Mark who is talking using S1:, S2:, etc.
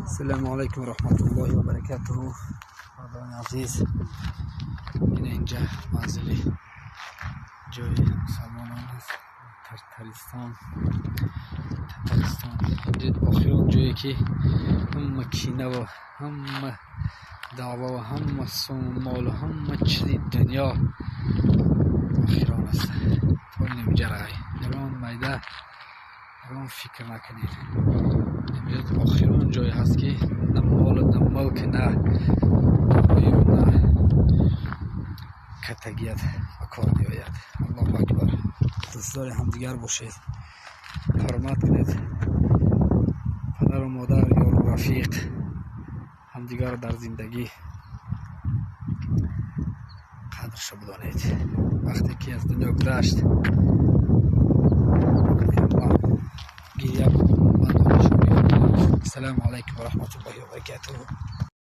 S1: Ассалому алайкум ва раҳматуллоҳи ва баракатуҳу. Бародарони азиз, ина инҷа манзили ҷои мусалмонон аст. Татаристон, Татаристон. Охирон ҷое ки ҳама кинаву ҳама даъвову ҳама суму молу ҳама чизи дунё охирон аст. То инамиҷа рай. Ягон майда, ягон фикр накунед. Охирон ҷое ҳаст, ки на молу, на мулк, на дороию, на катагият ба кор меояд. Аллоҳу акбар. Дӯстдори ҳамдигар бошед, ҳурмат кунед падару модар, ёру рафиқ, ҳамдигарро дар зиндагӣ қадршо бидонед. Вақте ки аз дунё гузашт, гиря. Ассалому алайкум ва раҳматуллоҳи ва баракатуҳу.